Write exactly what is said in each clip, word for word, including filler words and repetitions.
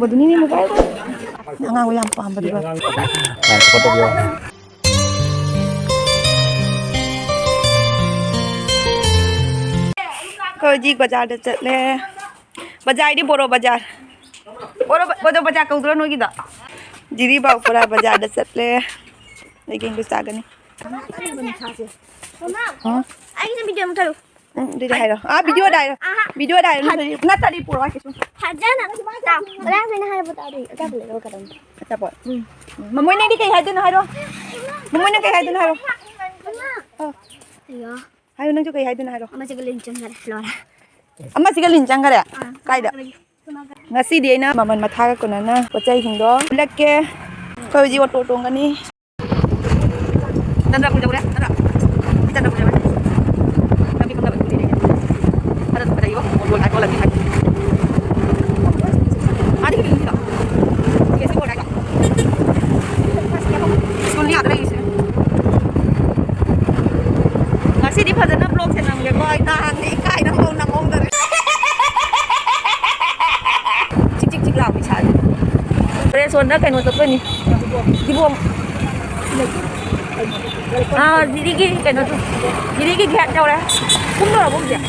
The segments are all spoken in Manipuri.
ꯃꯗꯨꯅꯤꯅꯦ ꯃꯣꯕꯥꯏꯜ꯫ ꯑꯉꯥꯡꯕ ꯌꯥꯝ ꯄꯥꯝꯕꯗꯨꯒ꯫ ꯉꯥꯏꯈꯣ, ꯐꯣꯇꯣ ꯄꯤꯌꯣ꯫ ꯑꯩꯈꯣꯏ ꯍꯧꯖꯤꯛ ꯕꯖꯥꯔꯗ ꯆꯠꯂꯦ꯫ ꯕꯖꯥꯔꯗꯤ ꯕꯣꯔꯣ ꯕꯖꯥꯔ꯫ ꯕꯣꯔꯣ ꯕ-, ꯕꯣꯔꯣ ꯕꯖꯥꯔ ꯀꯧꯗ꯭ꯔꯣ ꯅꯣꯏꯒꯤꯗꯣ? ꯖꯤꯔꯤꯕꯥꯎ ꯄꯨꯔꯥ ꯕꯖꯥꯔꯗ ꯆꯠꯂꯦ꯫ ꯂꯩꯀꯦꯡꯗꯨ ꯆꯥꯒꯅꯤ꯫ ꯃꯃꯥ, ꯍꯥ? ꯑꯩꯒꯤꯁꯨ ꯚꯤꯗꯤꯑꯣ ꯑꯃ ꯊꯥꯔꯛꯎ꯫ ꯎꯝ, ꯑꯗꯨꯗꯤ ꯍꯥꯏꯔꯣ꯫ ꯑꯥ, ꯚꯤꯗꯤꯑꯣꯗ ꯍꯥꯏꯔꯣ꯫ ꯑꯍꯥ꯫ ꯚꯤꯗꯤꯑꯣꯗ ꯍꯥꯏꯔꯣ꯫ ꯐꯠ- ꯅꯠꯇ꯭ꯔꯗꯤ ꯄꯨꯔꯛꯑꯣ ꯀꯩꯁꯨ꯫ ꯐꯖꯅ ꯇꯥꯎ꯫ ꯑꯣꯖꯥꯁꯤꯅ ꯍꯥꯏꯔꯛꯄ ꯇꯥꯗꯦ꯫ ꯑꯆꯥꯄꯣꯠ ꯂꯩꯔꯛꯑꯣ ꯀꯩꯗꯧꯅꯤ? ꯑꯆꯥꯄꯣꯠ꯫ ꯎꯝ꯫ ꯃꯃꯣꯏ ꯅꯪꯗꯤ ꯀꯩ ꯍꯥꯏꯗꯣꯏꯅꯣ ꯍꯥꯏꯔꯣ꯫ ꯃꯃꯣꯏ ꯅꯪ ꯀꯩ ꯍꯥꯏꯗꯣꯏꯅꯣ ꯍꯥꯏꯔꯣ꯫ ꯏꯃꯥ꯫ ꯑꯣ꯫ ꯑꯌꯥ꯫ ꯍꯥꯏꯔꯣ, ꯅꯪꯁꯨ ꯀꯩ ꯍꯥꯏꯗꯣꯏꯅꯣ ꯍꯥꯏꯔꯣ꯫ ꯑꯃꯁꯤꯒ ꯂꯤꯟ ꯆꯪꯈꯔꯦ꯫ ꯂꯣꯏꯔꯦ꯫ ꯑꯃꯁꯤꯒ ꯂꯤꯟ ꯆꯪꯈꯔꯦ? ꯑꯥ꯫ ꯀꯥꯏꯗ? ꯉꯁꯤꯗꯤ ꯑꯩꯅ ꯃꯃꯜ ꯃꯊꯥꯒ ꯀꯣꯟꯅꯅ ꯄꯣꯠ ꯆꯩꯁꯤꯡꯗꯣ ꯎꯠꯂꯛꯀꯦ꯫ ꯑꯩꯈꯣꯏ ꯍꯧꯖꯤꯛ ꯑꯣꯇꯣ ꯇꯣꯡꯒꯅꯤ꯫ ꯆꯟꯗ꯭ꯔꯄꯨꯔ ꯌꯧꯔꯦ, ꯅꯠꯇ꯭ꯔꯥ? ꯆꯟꯗ꯭ꯔꯄꯨꯔ ꯌꯧꯔꯦ꯫ ꯂꯝꯕꯤ ꯈꯪꯗꯕ ꯑꯗꯨꯝ ꯂꯩꯔꯦ꯫ ꯑꯗꯨ ꯀꯗꯥꯏ ꯌꯧ? ꯑꯣꯇꯣ ꯂꯥꯛꯑꯣ, ꯂꯝꯕꯤ ꯈꯪꯗꯦ꯫ ꯃꯥꯗꯤ ꯀꯩꯗꯧꯔꯤꯅꯣ ꯁꯤꯗ? ꯁꯤ ꯑꯦꯁ ꯁꯤ ꯕꯣꯔꯗ ꯍꯥꯏꯗꯣ꯫ ꯁ꯭ꯀꯨꯜ ꯃꯌꯥꯗ ꯂꯩꯔꯤꯁꯦ꯫ ꯉꯁꯤꯗꯤ ꯐꯖꯅ ꯕ꯭ꯂꯣꯛꯁꯦ ꯅꯝꯒꯦꯀꯣ꯫ ꯑꯩ ꯅꯍꯥꯟꯗꯤ ꯏꯀꯥꯏꯅ ꯐꯣꯟ ꯅꯝꯍꯧꯗꯔꯦ꯫ ꯆꯤꯛ ꯆꯤꯛ ꯆꯤꯛ ꯂꯥꯎꯕ ꯏꯁꯥꯁꯦ꯫ ꯍꯣꯔꯦꯟ ꯁꯣꯝꯗ ꯀꯩꯅꯣ ꯆꯠꯇꯣꯏꯅꯤ꯫ ꯀꯤꯍꯣꯝ꯫ ꯑꯥ, ꯖꯤꯔꯤꯒꯤ ꯀꯩꯅꯣꯗꯣ꯫ ꯖꯤꯔꯤꯒꯤ ꯒꯦꯠ ꯌꯧꯔꯦ꯫ ꯀꯨꯝꯗꯧꯔꯕꯣ ꯍꯧꯖꯤꯛ?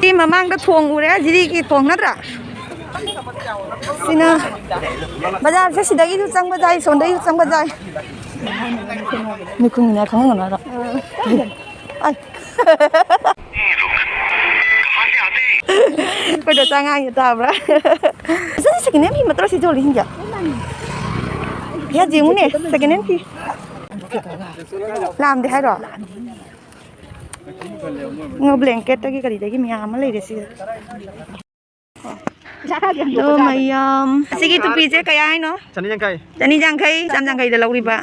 ꯁꯤ ꯃꯃꯥꯡꯗ ꯊꯣꯡ ꯎꯔꯦ, ꯖꯤꯔꯤꯒꯤ ꯊꯣꯡ ꯅꯠꯇ꯭ꯔꯥ? ꯁꯤꯅ ꯕꯖꯥꯔꯁꯦ ꯁꯤꯗꯒꯤꯁꯨ ꯆꯪꯕ ꯌꯥꯏ, ꯁꯣꯝꯗꯒꯤꯁꯨ ꯆꯪꯕ ꯌꯥꯏ꯫ ꯃꯤꯈꯨꯝꯅ ꯈꯪꯉꯝꯒꯅꯣ ꯍꯥꯏꯔꯣ? ꯑꯩ꯫ ꯑꯩꯈꯣꯏꯗꯣ ꯆꯥ ꯉꯥꯡꯉꯦ ꯇꯥꯕ꯭ꯔꯥ? ꯁꯤ second hand ꯐꯤ ꯅꯠꯇ꯭ꯔꯣ ꯁꯤ ꯌꯣꯜꯂꯤꯁꯤꯡꯁꯦ? ꯌꯥ, ꯌꯦꯡꯉꯨꯅꯦ, second hand ꯐꯤ꯫ ꯂꯥꯝꯗꯦ ꯍꯥꯏꯔꯣ? ꯉꯣ, blanket ꯇꯒꯤ ꯀꯔꯤꯗꯒꯤ ꯃꯌꯥꯝ ꯑꯃ ꯂꯩꯔꯦ ꯁꯤꯗ꯫ ꯑꯗꯣ ꯃꯌꯥꯝ, ꯁꯤꯒꯤ ꯇꯨꯄꯤꯁꯦ ꯀꯌꯥ ꯍꯥꯏꯅꯣ? ꯆꯅꯤ ꯌꯥꯡꯈꯩ꯫ ꯆꯅꯤ ꯌꯥꯡꯈꯩꯗ ꯂꯧꯔꯤꯕ꯫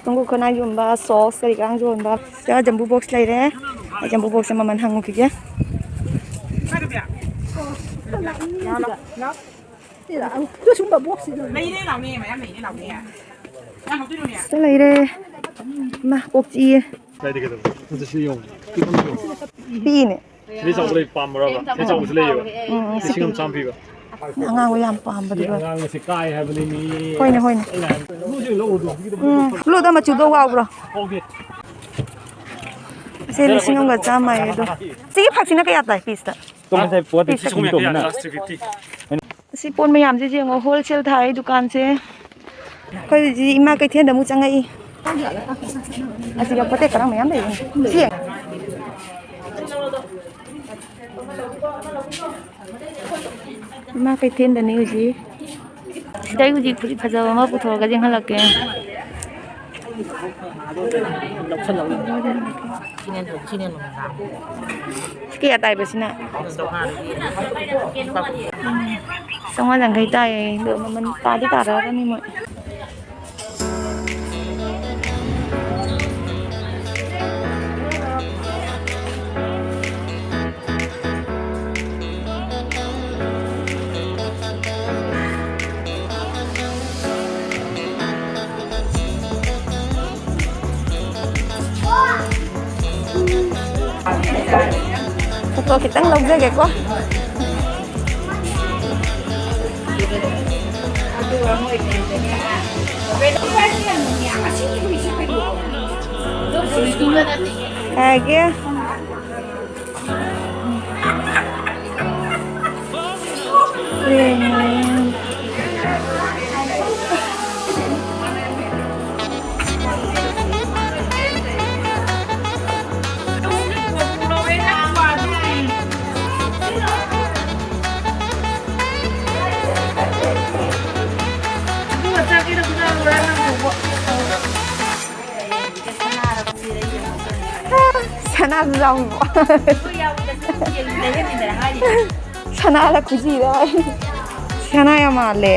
ꯈꯣꯡꯎꯞ ꯈꯨꯅꯥꯏ ꯌꯣꯟꯕ, socks ꯀꯔꯤ ꯀꯔꯥ ꯌꯣꯟꯕ꯫ ꯁꯤꯗ ꯖꯝꯕꯨ box ꯂꯩꯔꯦ꯫ ꯑꯩ ꯖꯝꯕꯨ boxꯁꯦ ꯃꯃꯜ ꯍꯪꯉꯨꯈꯤꯒꯦ꯫ ꯂꯩꯔꯦ ꯂꯥꯎꯅꯦ, ꯃꯌꯥꯝ ꯂꯩꯔꯦ ꯂꯥꯎꯅꯦ꯫ ꯌꯥꯝ ꯍꯥꯞꯇꯣꯏꯅꯣꯅꯦ? ꯁꯤꯗ ꯂꯩꯔꯦ꯫ ꯏꯃꯥ, ꯀꯣꯛ ꯆꯤꯛꯑꯦ꯫ ꯀꯥꯏꯗ ꯀꯩꯗꯧꯕ? ꯑꯗꯨ ꯁꯤ ꯌꯦꯡꯉꯨ꯫ ꯄꯤꯛꯑꯝꯗ꯭ꯔꯣ? ꯄꯤꯛꯏꯅꯦ꯫ ꯁꯤꯗꯩ ꯆꯥꯎꯕ ꯂꯩ, ꯄꯥꯝꯕ꯭ꯔꯕ? ꯁꯤꯗꯩ ꯆꯥꯎꯕꯁꯨ ꯂꯩꯌꯦꯕ꯫ ꯎꯝ, ꯎꯝ, ꯁꯤ ꯂꯤꯁꯤꯡ ꯑꯃ ꯆꯥꯝꯃ ꯄꯤꯕ꯫ ꯑꯉꯥꯡꯕ ꯌꯥꯝ ꯄꯥꯝꯕꯗꯨ ꯂꯣꯏ꯫ ꯑꯉꯥꯡ ꯑꯁꯤ ꯀꯥꯏ ꯍꯥꯏꯕꯅꯤ ꯃꯤ꯫ ꯍꯣꯏꯅꯦ, ꯍꯣꯏꯅꯦ꯫ ꯑꯩꯅ ꯍꯥꯏꯕꯗꯤ ꯂꯨꯁꯤꯡ ꯂꯧꯔꯨꯗꯣ ꯍꯧꯖꯤꯛꯀꯤꯗꯣ ꯎꯝ, ꯕ꯭ꯂꯨꯗ ꯃꯆꯨꯗꯣ ꯋꯥꯎꯕ꯭ꯔꯣ? ꯐꯥꯎꯗꯦ꯫ ꯑꯁꯤ ꯂꯤꯁꯤꯡ ꯑꯃꯒ ꯆꯥꯝꯃ ꯍꯥꯏꯌꯦ ꯑꯗꯣ꯫ ꯁꯤꯒꯤ ꯐꯛꯁꯤꯅ ꯀꯌꯥ ꯇꯥꯏ ꯄꯤꯁꯇ? ꯇꯣꯝꯕꯁꯦ ꯄꯣꯠꯇꯤ ꯄꯤꯁꯇ ꯁꯤꯛꯁꯇꯤ ꯇꯣꯝꯕꯅ꯫ ꯑꯁꯤ ꯄꯣꯠ ꯃꯌꯥꯝꯁꯦ ꯌꯦꯡꯉꯣ, ꯍꯣꯜꯁꯦꯜ ꯊꯥꯏ ꯗꯨꯀꯥꯟꯁꯦ꯫ ꯑꯩꯈꯣꯏ ꯍꯧꯖꯤꯛ ꯏꯃꯥ ꯀꯩꯊꯦꯜꯗ ꯑꯃꯨꯛ ꯆꯪꯉꯛꯏ꯫ ꯑꯁꯤꯒ ꯄꯣꯠ ꯆꯩ ꯀꯔꯝꯕ ꯌꯥꯝ ꯂꯩꯕꯅꯤ꯫ ꯁꯤ ꯌꯦꯡꯉꯣ꯫ ꯏꯃꯥ ꯀꯩꯊꯦꯜꯗꯅꯤ ꯍꯧꯖꯤꯛ꯫ ꯁꯤꯗꯩ ꯍꯧꯖꯤꯛ ꯐꯨꯔꯤꯠ ꯐꯖꯕ ꯑꯃ ꯄꯨꯊꯣꯔꯒ ꯌꯦꯡꯍꯜꯂꯛꯀꯦ꯫ ꯁꯤ ꯀꯌꯥ ꯇꯥꯏꯕ ꯁꯤꯅ? ꯆꯥꯝꯃꯉꯥ ꯌꯥꯡꯈꯩ ꯇꯥꯏꯌꯦ꯫ ꯑꯗꯣ ꯃꯃꯜ ꯇꯥꯗꯤ ꯇꯥꯔꯛꯑꯅꯤ ꯃꯣꯏ꯫ ꯐꯣꯇꯣ ꯈꯤꯇꯪ ꯂꯧꯖꯒꯦꯀꯣ꯫ ꯀꯥꯏꯒꯤ꯫ ꯁꯅꯥꯁꯨ ꯌꯥꯎꯏꯕꯣ꯫ ꯁꯅꯥꯗ ꯈꯨꯖꯤꯗ ꯁꯅꯥ ꯌꯥꯝ ꯃꯥꯜꯂꯦ꯫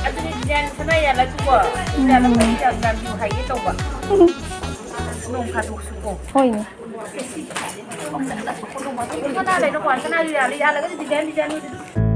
ꯑꯗꯨꯗꯤ ꯗꯤꯖꯥꯏꯟ ꯁꯅꯥ ꯌꯥꯜꯂꯛꯀꯦꯀꯣ꯫ ꯌꯥꯜꯂꯛꯄꯗꯤ ꯌꯥꯝ ꯌꯥꯝ ꯍꯥꯏꯒꯦ ꯇꯧꯕ꯫ ꯅꯣꯡ ꯐꯥꯗꯣꯛꯁꯨ ꯀꯣ꯫ ꯍꯣꯏꯅꯦ꯫ ꯁꯅꯥ ꯂꯩꯅꯀꯣ, ꯁꯅꯥꯁꯨ ꯌꯥꯜꯂꯦ, ꯌꯥꯜꯂꯒꯗꯤ ꯗꯤꯖꯥꯏꯟ ꯗꯤꯖꯥꯏꯟ ꯑꯣꯏꯗꯣꯏꯅꯤ꯫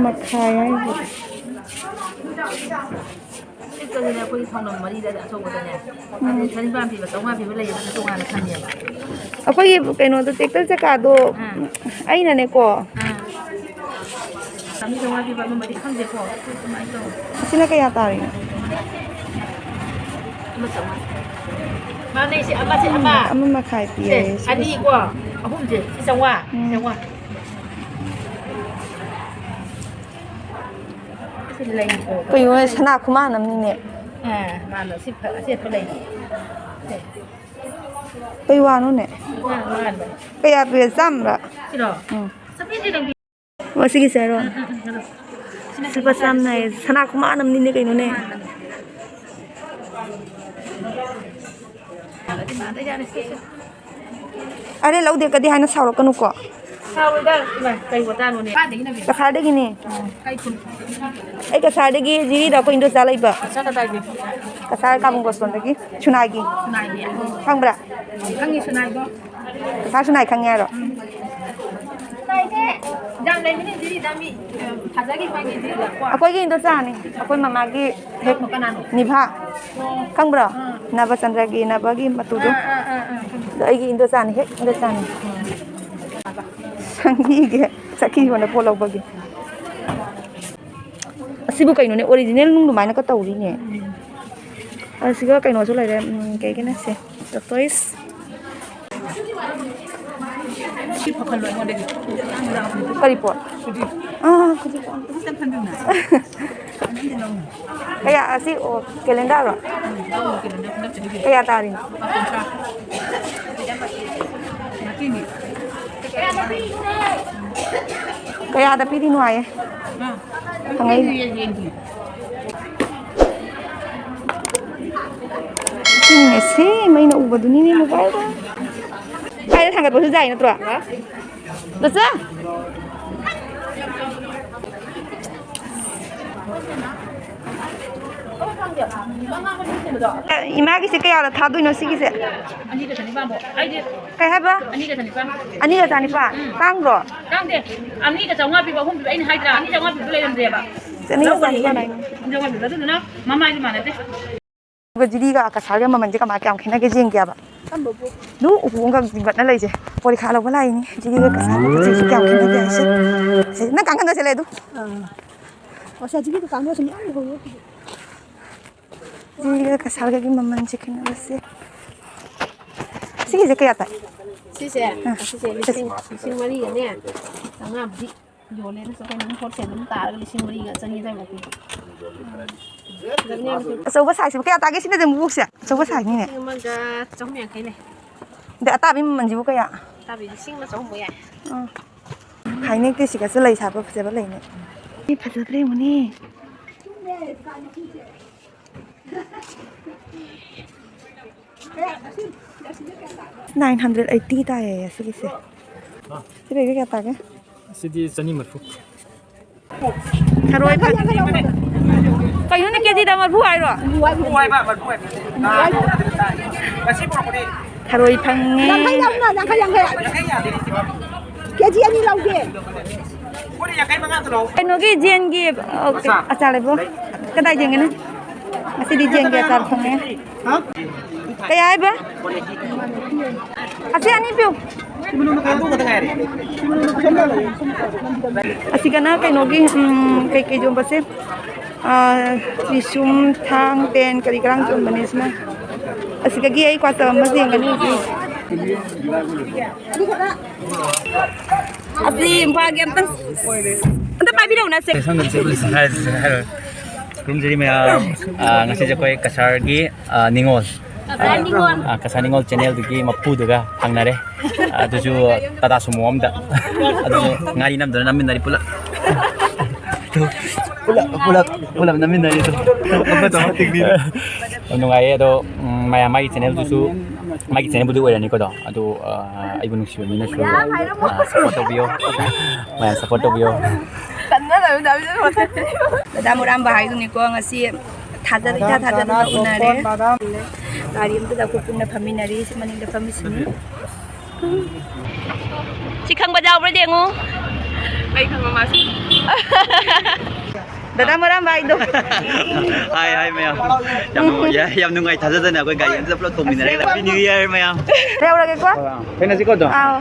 ꯃꯈꯥꯏ ꯍꯥꯏꯁꯦ꯫ ꯂꯤꯛꯇꯗꯤꯅꯦ, ꯑꯩꯈꯣꯏꯒꯤ ꯁꯪꯒꯝ ꯃꯔꯤꯗ ꯑꯆꯧꯕꯗꯅꯦ꯫ ꯎꯝ꯫ ꯑꯗꯩ ꯆꯅꯤꯄꯥꯟ ꯄꯤꯕ, ꯆꯥꯝꯃꯉꯥ ꯄꯤꯕ ꯂꯩꯌꯦꯕ, ꯑꯗꯨ ꯇꯣꯉꯥꯟꯅ ꯊꯝꯃꯦꯕ꯫ ꯑꯩꯈꯣꯏꯒꯤ ꯀꯩꯅꯣꯗꯣ, ꯇꯦꯛꯇꯔ ꯆꯀꯥꯗꯣ ꯑꯥ꯫ ꯑꯩꯅꯅꯦꯀꯣ꯫ ꯑꯥ꯫ ꯆꯥꯝꯃꯔꯤ ꯆꯥꯝꯃꯉꯥ ꯄꯤꯕ ꯑꯃ ꯃꯔꯤ ꯈꯪꯗꯦꯀꯣ꯫ ꯑꯗꯨꯃꯥꯏꯅ ꯇꯧꯋꯦ꯫ ꯑꯁꯤꯅ ꯀꯌꯥ ꯇꯥꯔꯤꯅꯣ? ꯑꯃ ꯆꯥꯝꯃꯉꯥ꯫ ꯃꯥꯅꯦ, ꯁꯤ ꯑꯃ, ꯁꯤ ꯑꯃ꯫ ꯑꯃ ꯃꯈꯥꯏ ꯄꯤꯌꯦ, ꯁꯦ, ꯁꯤꯒꯤꯁꯦ꯫ ꯑꯅꯤꯀꯣ, ꯑꯍꯨꯝꯁꯦ, ꯁꯤ ꯆꯥꯝꯃꯉꯥ, ꯎꯝ꯫ ꯆꯥꯝꯃꯉꯥ꯫ ꯁꯤ ꯂꯩꯀꯣ꯫ ꯀꯩꯅꯣ, ꯁꯅꯥ ꯈꯨꯃꯥꯟ ꯑꯃꯅꯤꯅꯦ꯫ ꯑꯥ, ꯃꯥꯅ ꯁꯤ ꯐ-, ꯑꯁꯦꯠꯄ ꯂꯩꯅꯤ꯫ ꯁꯦ꯫ ꯀꯩ ꯋꯥꯅꯣꯅꯦ? ꯃꯥ-, ꯃꯥꯟꯕ꯫ ꯀꯌꯥ ꯄꯤꯔꯦ? ꯆꯥꯝꯃꯔꯥ? ꯁꯤꯔꯣ? ꯎꯝ꯫ ꯆꯥꯝꯃꯔꯤꯗꯤ ꯂꯧꯕꯤ-, ꯑꯣ, ꯁꯤꯒꯤꯁꯦ ꯍꯥꯏꯔꯣ? ꯎꯝ, ꯎꯝ, ꯎꯝ, ꯑꯗꯣ꯫ ꯁꯤꯅ ꯂꯨꯄꯥ ꯆꯥꯝꯃꯅ ꯍꯥꯏꯌꯦ꯫ ꯁꯅꯥ ꯈꯨꯃꯥꯟ ꯑꯃꯅꯤꯅꯦ ꯀꯩꯅꯣꯅꯦ꯫ ꯃꯥꯟꯕꯅꯦ꯫ ꯃꯥꯟꯕꯗꯤ ꯃꯥꯟꯗ ꯌꯥꯔꯦ, ꯁꯦ, ꯁꯦ꯫ ꯑꯔꯦ, ꯂꯧꯗꯦ ꯀꯗꯤ ꯍꯥꯏꯅ ꯁꯥꯎꯔꯛꯀꯅꯨꯀꯣ꯫ ꯁꯥꯎꯔꯣꯏꯗ, ꯏꯃꯥ, ꯀꯩ ꯋꯥꯇꯥꯅꯣꯅꯦ? ꯀꯁꯥꯔꯗꯒꯤꯅꯦ꯫ ꯀꯩ ꯈꯨꯟ? ꯑꯩ ꯀꯁꯥꯔꯗꯒꯤ ꯖꯤꯔꯤꯗ ꯑꯩꯈꯣꯏ ꯏꯟꯗꯣꯆꯥ ꯂꯩꯕ꯫ ꯀꯁꯥꯔ ꯀꯗꯥꯏꯗꯒꯤ? ꯀꯁꯥꯔ ꯀꯥꯕꯨꯡ ꯕꯁꯣꯟꯗꯒꯤ, ꯁꯨꯅꯥꯏꯒꯤ꯫ ꯁꯨꯅꯥꯏꯒꯤ꯫ ꯈꯪꯕ꯭ꯔꯥ? ꯈꯪꯉꯤ, ꯁꯨꯅꯥꯏꯗꯣ꯫ ꯀꯁꯥꯔ ꯁꯨꯅꯥꯏ ꯈꯪꯉꯦ ꯍꯥꯏꯔꯣ? ꯁꯨꯅꯥꯏꯁꯦ ꯌꯥꯝ ꯂꯩꯕꯅꯦ ꯖꯤꯔꯤꯗ ꯃꯤ, ꯑ, ꯊꯥꯖꯒꯤ ꯃꯥꯒꯤ ꯖꯤꯔꯤꯗꯀꯣ꯫ ꯑꯩꯈꯣꯏꯒꯤ ꯏꯟꯗꯣꯆꯥꯅꯤ꯫ ꯑꯩꯈꯣꯏ ꯃꯃꯥꯒꯤ ꯍꯦꯛ ꯀꯅꯥꯅꯣ? ꯅꯤꯚꯥ꯫ ꯑꯣ꯫ ꯈꯪꯕ꯭ꯔꯣ? ꯑꯥ꯫ ꯅꯕꯆꯟꯗ꯭ꯔꯒꯤ, ꯅꯕꯒꯤ ꯃꯇꯨꯗꯣ꯫ ꯑꯥ, ꯑꯥ, ꯑꯥ, ꯑꯥ, ꯈꯪꯉꯦ꯫ ꯑꯗꯣ ꯑꯩꯒꯤ ꯏꯟꯗꯣꯆꯥꯅꯤ, ꯍꯦꯛ ꯏꯟꯗꯣꯆꯥꯅꯤ꯫ ꯁꯪꯒꯤꯒꯦ, ꯁꯈꯤ ꯍꯣꯟꯅ ꯄꯣꯠ ꯂꯧꯕꯒꯤ꯫ ꯑꯁꯤꯕꯨ ꯀꯩꯅꯣꯅꯦ, original ꯅꯨꯡ ꯑꯗꯨꯃꯥꯏꯅꯒ ꯇꯧꯔꯤꯅꯦ꯫ ꯑꯁꯤꯒ ꯀꯩꯅꯣꯁꯨ ꯂꯩꯔꯦ, ꯎꯝ, ꯀꯩ ꯀꯩꯅꯣ ꯁꯦ, tortoise꯫ ꯁꯤ ꯐꯥꯎꯍꯜꯂꯣ ꯑꯩꯉꯣꯟꯗꯒꯤ꯫ ꯀꯔꯤ ꯄꯣꯠ? ꯈꯨꯖꯤ꯫ ꯑꯥ, ꯈꯨꯖꯤ ꯄꯣꯠ꯫ ꯈꯨꯖꯤ ꯇꯞ ꯊꯝꯕꯤꯌꯨꯅ꯫ ꯀꯌꯥ ꯑꯁꯤ, ꯑꯣ, calendar ꯔꯣ? ꯎꯝ, ꯂꯧ, calendar ꯈꯨꯗꯛꯇꯗꯤ꯫ ꯀꯌꯥ ꯇꯥꯔꯤꯅꯣ? ꯂꯨꯄꯥ ꯀꯨꯟꯊ꯭ꯔꯥ꯫ ꯉꯥꯀꯤꯅꯤ꯫ ꯀꯌꯥꯗ ꯄꯤꯔꯤꯅꯣ ꯍꯥꯏꯌꯦ? ꯑꯥ꯫ ꯍꯪꯉꯛꯏꯅꯦ꯫ ꯌꯦꯡꯒꯦ, ꯌꯦꯡꯒꯦ꯫ ꯁꯤꯅꯦ, ꯁꯤ ꯃꯩꯅ ꯎꯕꯗꯨꯅꯤꯅꯦ mobileꯗ꯫ ꯀꯥꯏꯗ ꯊꯥꯡꯒꯠꯄꯁꯨ ꯌꯥꯏ ꯅꯠꯇ꯭ꯔꯣ? ꯍꯥ? ꯗꯥꯆꯥ? ꯏꯃꯥꯒꯤꯁꯦ ꯀꯌꯥꯗ ꯊꯥꯗꯣꯏꯅꯣ ꯁꯤꯒꯤꯁꯦ? ꯑꯅꯤꯒ ꯆꯅꯤꯄꯥꯟ ꯐꯥꯎ꯫ ꯑꯩꯗꯤ ꯀꯩ ꯍꯥꯏꯕ? ꯑꯅꯤꯒ ꯆꯅꯤꯄꯥꯟ꯫ ꯑꯅꯤꯒ ꯆꯅꯤꯄꯥꯟ? ꯎꯝ꯫ ꯇꯥꯡꯗ꯭ꯔꯣ? ꯇꯥꯡꯗꯦ꯫ ꯑꯅꯤꯒ ꯆꯥꯝꯃꯉꯥ ꯄꯤꯕ, ꯑꯍꯨꯝ ꯄꯤꯕ, ꯑꯩꯅ ꯍꯥꯏꯗ꯭ꯔꯥ? ꯑꯅꯤ ꯆꯥꯝꯃꯉꯥ ꯄꯤꯕ ꯂꯩꯔꯝꯗꯦꯕ꯫ ꯆꯅꯤꯒ ꯂꯧꯕꯅꯤ ꯆꯥꯝꯃꯉꯥ ꯑꯩꯅ꯫ ꯍꯥꯏꯅꯤ꯫ ꯑꯅꯤ ꯆꯥꯝꯃꯉꯥ ꯄꯤꯕ꯫ ꯑꯗꯨꯗꯨꯅ ꯃꯃꯥꯏꯗꯤ ꯃꯥꯟꯅꯗꯦ꯫ ꯑꯗꯨꯒ ꯖꯤꯔꯤꯒ ꯀꯁꯥꯔꯒ ꯃꯃꯜꯁꯦ ꯀꯃꯥꯏ, ꯀꯌꯥꯝ ꯈꯦꯠꯅꯒꯦ ꯌꯦꯡꯒꯦꯕ꯫ ꯀꯝꯕꯕꯨ? ꯅꯨ ꯎꯄꯨ ꯑꯃꯒ ꯕꯠꯅ ꯂꯩꯁꯦ꯫ ꯄꯣꯔꯤꯈꯥ ꯂꯧꯕ ꯂꯥꯛꯏꯅꯦ꯫ ꯖꯤꯔꯤꯒ ꯀꯁꯥꯔꯒ ꯄꯣꯠ ꯆꯩꯁꯦ ꯀꯌꯥꯝ ꯈꯦꯠꯅꯒꯦ ꯍꯥꯏꯁꯦ꯫ ꯁꯦ, ꯅꯪ ꯀꯥꯡꯈꯟꯗ ꯆꯠꯂꯦ ꯑꯗꯨ꯫ ꯑꯥ꯫ ꯑꯣ, ꯁꯦ, ꯖꯤꯔꯤ ꯗꯨꯀꯥꯟꯗ ꯁꯨꯝ ꯌꯥꯝ ꯂꯩꯍꯧꯋꯦ꯫ ꯖꯤꯔꯤꯒ ꯀꯁꯥꯔꯒꯒꯤ ꯃꯃꯜꯁꯦ ꯈꯦꯠꯅꯕꯁꯦ꯫ ꯁꯤꯒꯤꯁꯦ ꯀꯌꯥ ꯇꯥꯏ? ꯁꯤꯁꯦ, ꯑꯥ꯫ ꯁꯤꯁꯦ ꯂꯤꯁꯤꯡ, ꯂꯤꯁꯤꯡ ꯃꯔꯤꯒꯅꯦ ꯆꯥꯝꯃꯉꯥꯕꯨꯗꯤ ꯌꯣꯜꯂꯦ꯫ ꯑꯗꯨꯁꯨ ꯑꯩꯈꯣꯏꯅ ꯏꯝꯄꯣꯔꯠꯁꯦ ꯑꯗꯨꯝ ꯇꯥꯔꯒ ꯂꯤꯁꯤꯡ ꯃꯔꯤꯒ ꯆꯅꯤ ꯑꯗꯨꯋꯥꯏꯃꯨꯛ ꯄꯤ꯫ ꯑꯆꯧꯕ size ꯁꯤꯕꯨ ꯀꯌꯥ ꯇꯥꯒꯦ? ꯁꯤꯅꯗꯤ ꯃꯕꯨꯛꯁꯦ ꯑꯆꯧꯕ size ꯅꯤꯅꯦ꯫ ꯂꯤꯁꯤꯡ ꯑꯃꯒ ꯆꯍꯨꯝ ꯌꯥꯡꯈꯩ ꯂꯩ꯫ ꯑꯗꯩ ꯑꯇꯥꯕꯤ ꯃꯃꯜꯁꯤꯕꯨ ꯀꯌꯥ? ꯑꯇꯥꯕꯤ ꯂꯤꯁꯤꯡ ꯑꯃ ꯆꯍꯨꯝꯃꯨꯛ ꯌꯥꯏ꯫ ꯑꯥ꯫ ꯍꯥꯏꯅꯦꯛꯇꯤ ꯁꯤꯒꯁꯨ ꯂꯩ ꯁꯥꯕ ꯐꯖꯕ ꯂꯩꯅꯦ꯫ ꯁꯤ ꯐꯖꯗ꯭ꯔꯥ ꯌꯦꯡꯉꯨꯅꯦ꯫ Nine hundred eighty ꯇꯥꯏꯌꯦ ꯁꯤꯒꯤꯁꯦ꯫ ꯁꯤ ꯕꯦꯒꯁꯦ ꯀꯌꯥ ꯇꯥꯒꯦ? ꯑꯁꯤꯗꯤ ꯆꯅꯤ ꯃꯔꯤꯐꯨ꯫ ꯊꯔꯣꯏ ꯐꯪ-, ꯀꯩꯅꯣꯅꯦ, ꯀꯦꯖꯤꯗ ꯃꯔꯤꯐꯨ ꯍꯥꯏꯔꯣ? ꯃꯔꯤꯐꯨ ꯍꯥꯏꯕ, ꯃꯔꯤꯐꯨ ꯍꯥꯏꯕ꯫ ꯉꯁꯤ ꯄꯨꯔꯛꯄꯅꯦ꯫ ꯊꯔꯣꯏ ꯐꯪꯉꯦ꯫ ꯌꯥꯡꯈꯩ ꯂꯧꯅ, ꯌꯥꯡꯈꯩ, ꯌꯥꯡꯈꯩ꯫ ꯌꯥꯡꯈꯩ ꯌꯥꯗꯦ꯫ ꯀꯦꯖꯤ ꯑꯅꯤ ꯂꯧꯒꯦ꯫ ꯄꯨꯔꯤ ꯌꯥꯡꯈꯩ ꯃꯉꯥ ꯑꯝꯇ ꯂꯧ꯫ ꯀꯩꯅꯣꯒꯤ ꯖꯦꯟꯒꯤ, ꯑ, ꯑꯆꯥ꯫ ꯑꯆꯥꯔ ꯂꯩꯕ꯭ꯔꯣ? ꯀꯗꯥꯏ ꯖꯦꯟꯒꯤꯅꯣ? ꯉꯁꯤꯗꯤ ꯖꯦꯟꯒꯤ ꯑꯆꯥꯔ ꯐꯪꯉꯦ꯫ ꯍꯥ? ꯀꯌꯥ ꯍꯥꯏꯕ? ꯑꯁꯤ ꯑꯅꯤ ꯄꯤꯌꯨ꯫ ꯑꯗꯨ ꯈꯛꯇ ꯉꯥꯏꯔꯦ꯫ ꯑꯁꯤꯒꯅ ꯀꯩꯅꯣꯒꯤ, ꯎꯝ, ꯀꯩꯀꯩ ꯌꯣꯟꯕꯁꯦ? ꯑꯥ, ꯔꯤꯁꯨꯝ, ꯊꯥꯡ, ꯄꯦꯟ, ꯀꯔꯤ ꯀꯔꯥꯡ ꯌꯣꯟꯕꯅꯦ ꯁꯤꯅ꯫ ꯑꯁꯤꯗꯒꯤ ꯑꯩ ꯀ꯭ꯋꯥꯇꯔ ꯑꯃ ꯌꯦꯡꯒꯅꯤ ꯍꯧꯖꯤꯛ꯫ ꯑꯁꯤ ꯏꯝꯐꯥꯜꯒꯤ ꯑꯝꯇꯪ, ꯑꯝꯇ ꯄꯥꯏꯕꯤꯔꯛꯎꯅ ꯁꯦ꯫ ꯈꯨꯔꯨꯝꯖꯔꯤ ꯃꯌꯥꯝ꯫ ꯑꯥ, ꯉꯁꯤꯁꯦ ꯑꯩꯈꯣꯏ ꯀꯁꯥꯔꯒꯤ, ꯑꯥ, ꯅꯤꯉꯣꯜ, ꯀꯁꯥꯔ ꯅꯤꯉꯣꯜ꯫ ꯑꯥ, ꯀꯁꯥꯔ ꯅꯤꯉꯣꯜ channel ꯗꯨꯒꯤ ꯃꯄꯨꯗꯨꯒ ꯐꯪꯅꯔꯦ꯫ ꯑꯗꯨꯁꯨ ꯇꯥꯇꯥ ꯁꯨꯃꯣ ꯑꯝꯗ꯫ ꯑꯗꯨꯁꯨ ꯉꯥꯔꯤ ꯅꯝꯗꯅ ꯅꯝꯃꯤꯟꯅꯔꯤ ꯄꯨꯂꯞ꯫ ꯄꯨꯂꯞ, ꯄꯨꯂꯞ, ꯄꯨꯂꯞ ꯅꯝꯃꯤꯟꯅꯔꯤ ꯑꯗꯨꯝ꯫ ꯌꯥꯝ ꯅꯨꯡꯉꯥꯏꯌꯦ ꯑꯗꯣ, ꯎꯝ, ꯃꯌꯥꯝ ꯃꯥꯒꯤ channel ꯗꯨꯁꯨ, ꯃꯥꯒꯤ channel ꯕꯨꯗꯤ ꯑꯣꯏꯔꯅꯤꯀꯣ ꯑꯗꯣ꯫ ꯑꯗꯣ, ꯑ, ꯑꯩꯕꯨ ꯅꯨꯡꯁꯤꯕ ꯃꯤꯅꯁꯨ, ꯑ, support ꯇꯧꯕꯤꯌꯣ꯫ ꯃꯌꯥꯝ support ꯇꯧꯕꯤꯌꯣ꯫ ꯗꯗꯥ ꯃꯨꯔꯥꯝꯕ ꯍꯥꯏꯗꯨꯅꯤꯀꯣ, ꯉꯁꯤ ꯊꯥꯖ-, ꯏꯊꯥ ꯊꯥꯖꯗꯅ ꯎꯅꯔꯦ꯫ ꯒꯥꯔꯤ ꯑꯝꯇꯗ ꯑꯩꯈꯣꯏ ꯄꯨꯟꯅ ꯐꯝꯃꯤꯟꯅꯔꯤ꯫ ꯁꯤ ꯃꯅꯤꯡꯗ ꯐꯝꯃꯤꯁꯤꯅꯤ꯫ ꯁꯤ ꯈꯪꯕ ꯌꯥꯎꯕ꯭ꯔꯥ ꯌꯦꯡꯉꯨ꯫ ꯑꯩ ꯈꯪꯕ ꯃꯥꯁꯦ꯫ ꯗꯗꯥ ꯃꯔꯥꯝꯕ ꯍꯥꯏꯗꯣ꯫ ꯍꯥꯏ, ꯍꯥꯏ, ꯃꯌꯥꯝ꯫ ꯌꯥꯝ ꯅꯨꯡꯉꯥꯏ-, ꯌꯥꯝ ꯅꯨꯡꯉꯥꯏ, ꯊꯥꯖꯗꯅ ꯑꯩꯈꯣꯏ ꯒꯥꯔꯤ ꯑꯃꯗ ꯄꯨꯂꯞ ꯇꯣꯡꯃꯤꯟꯅꯔꯦ꯫ Happy New Year, ꯃꯌꯥꯝ꯫ ꯂꯩꯍꯧꯔꯒꯦꯀꯣ꯫ ꯊꯦꯡꯅꯁꯤꯀꯣ ꯑꯗꯣ꯫ ꯑꯥꯎ꯫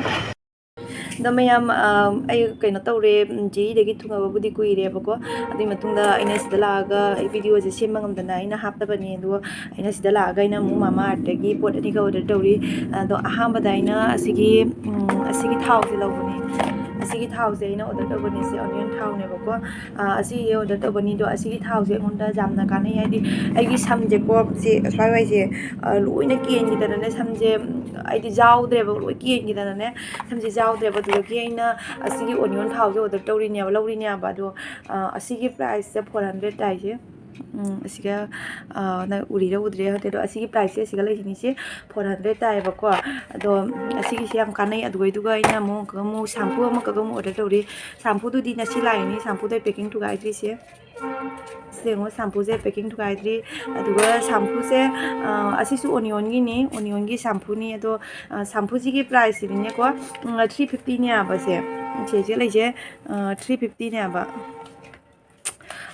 ꯑꯗꯣ ꯃꯌꯥꯝ, ꯑ, ꯑꯩ ꯀꯩꯅꯣ ꯇꯧꯔꯦ, ꯎꯝ, ꯖꯤꯔꯤꯗꯒꯤ ꯊꯨꯡꯉꯕꯕꯨꯗꯤ ꯀꯨꯏꯔꯦꯕꯀꯣ꯫ ꯑꯗꯨꯒꯤ ꯃꯇꯨꯡꯗ ꯑꯩꯅ ꯁꯤꯗ ꯂꯥꯛꯑꯒ ꯑꯩ ꯚꯤꯗꯤꯑꯣꯁꯦ ꯁꯦꯝꯕ ꯉꯝꯗꯅ ꯑꯩꯅ ꯍꯥꯞꯇꯕꯅꯦ꯫ ꯑꯗꯨꯒ ꯑꯩꯅ ꯁꯤꯗ ꯂꯥꯛꯑꯒ ꯑꯩꯅ ꯑꯃꯨꯛ ꯃꯥꯃꯥ ꯑꯥꯔꯠꯇꯒꯤ ꯄꯣꯠ ꯑꯅꯤꯒ order ꯇꯧꯔꯤ꯫ ꯑꯗꯣ ꯑꯍꯥꯟꯕꯗ ꯑꯩꯅ ꯑꯁꯤꯒꯤ, ꯎꯝ, ꯑꯁꯤꯒꯤ ꯊꯥꯎꯁꯦ ꯂꯧꯕꯅꯦ꯫ ꯑꯁꯤꯒꯤ ꯊꯥꯎꯁꯦ ꯑꯩꯅ order ꯇꯧꯕꯅꯦ꯫ ꯁꯤ onion ꯊꯥꯎꯅꯦꯕꯀꯣ꯫ ꯑ, ꯑꯁꯤꯁꯦ order ꯇꯧꯕꯅꯤ꯫ ꯑꯗꯣ ꯑꯁꯤꯒꯤ ꯊꯥꯎꯁꯦ ꯑꯩꯉꯣꯟꯗ ꯌꯥꯝꯅ ꯀꯥꯟꯅꯩ꯫ ꯍꯥꯏꯗꯤ ꯑꯩꯒꯤ ꯁꯝꯁꯦꯀꯣ, ꯁꯤ ꯑꯁ꯭ꯋꯥꯏ ꯋꯥꯏꯁꯦ, ꯑ, ꯂꯣꯏꯅ ꯀꯦꯟꯈꯤꯗꯅꯅꯦ꯫ ꯁꯝꯁꯦ, ꯎꯝ, ꯑꯩꯗꯤ ꯌꯥꯎꯗ꯭ꯔꯦꯕ, ꯂꯣꯏ ꯀꯦꯟꯈꯤꯗꯅꯅꯦ꯫ ꯁꯝꯁꯦ ꯌꯥꯎꯗ꯭ꯔꯦꯕ꯫ ꯑꯗꯨꯗꯒꯤ ꯑꯩꯅ ꯑꯁꯤꯒꯤ onion ꯊꯥꯎꯁꯦ order ꯇꯧꯔꯤꯅꯦꯕ, ꯂꯧꯔꯤꯅꯦꯕ꯫ ꯑꯗꯣ, ꯑ, ꯑꯁꯤꯒꯤ priceꯁꯦ four hundred ꯇꯥꯏꯁꯦ꯫ ꯎꯝ, ꯑꯁꯤꯒ, ꯑ, ꯅꯪ ꯎꯔꯤꯔ ꯎꯗ꯭ꯔꯤꯔ ꯈꯪꯗꯦ꯫ ꯑꯗꯣ ꯑꯁꯤꯒꯤ priceꯁꯦ ꯑꯁꯤꯒ ꯂꯩꯁꯤꯅꯤꯁꯦ four hundred ꯇꯥꯏꯌꯦꯕꯀꯣ꯫ ꯑꯗꯣ, ꯎꯝ, ꯑꯁꯤꯒꯤꯁꯦ ꯌꯥꯝ ꯀꯥꯟꯅꯩ꯫ ꯑꯗꯨꯒ, ꯑꯗꯨꯒ ꯑꯩꯅ ꯑꯃꯨꯛ, ꯑꯃꯨꯛ shampoo ꯑꯃꯈꯛ ꯑꯃꯨꯛ order ꯇꯧꯔꯤ꯫ Shampooꯗꯨꯗꯤ ꯉꯁꯤ ꯂꯥꯛꯏꯅꯤ꯫ Shampooꯗꯣ ꯑꯩ packing ꯊꯨꯒꯥꯏꯗ꯭ꯔꯤꯁꯦ꯫ ꯁꯤ ꯌꯦꯡꯉꯣ, shampooꯁꯦ packing ꯊꯨꯒꯥꯏꯗ꯭ꯔꯤ꯫ ꯑꯗꯨꯒ shampooꯁꯦ, ꯑ, ꯑꯁꯤꯁꯨ onionꯒꯤꯅꯤ, onionꯒꯤ shampooꯅꯤ꯫ ꯑꯗꯣ, ꯑ, shampooꯁꯤꯒꯤ priceꯁꯤꯗꯤꯅꯦꯀꯣ, ꯎꯝ, three fiftyꯅꯦ ꯍꯥꯏꯕ ꯁꯦ꯫ ꯁꯤꯁꯦ ꯂꯩꯁꯦ, ꯑ, three fiftyꯅꯦ ꯍꯥꯏꯕ꯫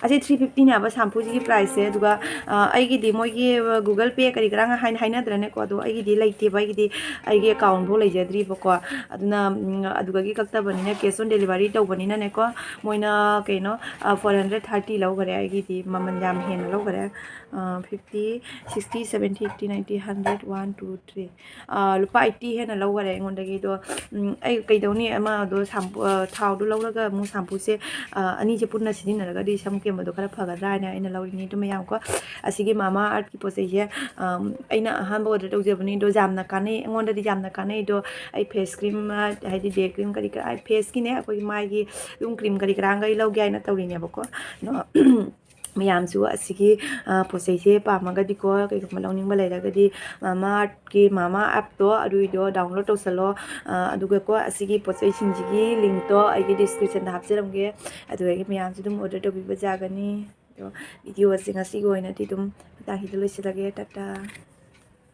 ꯑꯁꯤ three fiftyꯅꯦ ꯍꯥꯏꯕ shampooꯁꯤꯒꯤ priceꯁꯦ꯫ ꯑꯗꯨꯒ, ꯑ, ꯑꯩꯒꯤꯗꯤ ꯃꯣꯏꯒꯤ Google Pay ꯀꯔꯤ ꯀꯔꯥ ꯍꯥꯏ-, ꯍꯥꯏꯅꯗ꯭ꯔꯅꯦꯀꯣ꯫ ꯑꯗꯣ ꯑꯩꯒꯤꯗꯤ ꯂꯩꯇꯦꯕ, ꯑꯩꯒꯤꯗꯤ ꯑꯩꯒꯤ accountꯐꯥꯎ ꯂꯩꯖꯗ꯭ꯔꯤꯕꯀꯣ꯫ ꯑꯗꯨꯅ, ꯎꯝ, ꯑꯗꯨꯗꯒꯤ ꯀꯛꯇꯕꯅꯤꯅ cash on delivery ꯇꯧꯕꯅꯤꯅꯅꯦꯀꯣ꯫ ꯃꯣꯏꯅ ꯀꯩꯅꯣ, ꯑ, four hundred thirty ꯂꯧꯈꯔꯦ꯫ ꯑꯩꯒꯤꯗꯤ ꯃꯃꯜ ꯌꯥꯝ ꯍꯦꯟꯅ ꯂꯧꯈꯔꯦ꯫ ꯑ, fifty, sixty, seventy, eighty, ninety, hundred, one, two, three꯫ ꯑ, ꯂꯨꯄꯥ eighty ꯍꯦꯟꯅ ꯂꯧꯈꯔꯦ ꯑꯩꯉꯣꯟꯗꯒꯤ꯫ ꯑꯗꯣ, ꯎꯝ, ꯑꯩ ꯀꯩꯗꯧꯅꯤ, ꯑꯃ ꯑꯗꯣ shampoo, ꯑ, ꯊꯥꯎꯗꯣ ꯂꯧꯔꯒ ꯑꯃꯨꯛ shampooꯁꯦ, ꯑ, ꯑꯅꯤꯁꯦ ꯄꯨꯟꯅ ꯁꯤꯖꯤꯟꯅꯔꯒꯗꯤ ꯁꯝ ꯀꯦꯟꯕꯗꯣ ꯈꯔ ꯐꯒꯗ꯭ꯔꯥ ꯍꯥꯏꯅ ꯑꯩꯅ ꯂꯧꯔꯤꯅꯤ꯫ ꯑꯗꯨ ꯃꯌꯥꯝꯀꯣ, ꯑꯁꯤꯒꯤ ꯃꯥꯃꯥ ꯑꯥꯔꯠꯀꯤ ꯄꯣꯠ ꯆꯩꯁꯦ, ꯑꯝ, ꯑꯩꯅ ꯑꯍꯥꯟꯕ order ꯇꯧꯖꯕꯅꯤ꯫ ꯑꯗꯣ ꯌꯥꯝꯅ ꯀꯥꯟꯅꯩ, ꯑꯩꯉꯣꯟꯗꯗꯤ ꯌꯥꯝꯅ ꯀꯥꯟꯅꯩ꯫ ꯑꯗꯣ ꯑꯩ face cream, ꯑ, ꯍꯥꯏꯗꯤ day cream ꯀꯔꯤ ꯀꯔꯥ, ꯑꯩ faceꯀꯤꯅꯦ, ꯑꯩꯈꯣꯏꯒꯤ ꯃꯥꯏꯒꯤ ꯑꯗꯨꯝ cream ꯀꯔꯤ ꯀꯔꯥꯒꯩ ꯂꯧꯒꯦ ꯍꯥꯏꯅ ꯇꯧꯔꯤꯅꯦꯕꯀꯣ꯫ ꯑꯗꯣ, ꯃꯌꯥꯝꯁꯨ ꯑꯁꯤꯒꯤ, ꯑ, ꯄꯣꯠ ꯆꯩꯁꯦ ꯄꯥꯝꯃꯒꯗꯤꯀꯣ, ꯀꯩꯒꯨꯝꯕ ꯂꯧꯅꯤꯡꯕ ꯂꯩꯔꯒꯗꯤ, ꯃꯥꯃꯥ ꯑꯥꯔꯠꯀꯤ ꯃꯥꯃꯥ ꯑꯦꯞꯇꯣ ꯑꯗꯨꯏꯗꯣ download ꯇꯧꯁꯜꯂꯣ꯫ ꯑ, ꯑꯗꯨꯒꯀꯣ, ꯑꯁꯤꯒꯤ ꯄꯣꯠ ꯆꯩꯁꯤꯡꯁꯤꯒꯤ linkꯇꯣ ꯑꯩꯒꯤ descriptionꯗ ꯍꯥꯞꯆꯔꯝꯒꯦ꯫ ꯑꯗꯨꯗꯒꯤ ꯃꯌꯥꯝꯁꯨ ꯑꯗꯨꯝ order ꯇꯧꯕꯤꯕ ꯌꯥꯒꯅꯤ꯫ ꯑꯗꯣ ꯚꯤꯗꯤꯑꯣꯁꯦ ꯉꯁꯤꯒꯤ ꯑꯣꯏꯅꯗꯤ ꯑꯗꯨꯝ ꯃꯇꯥꯡꯁꯤꯗ ꯂꯣꯏꯁꯤꯜꯂꯒꯦ꯫ ꯇꯥꯇꯥ꯫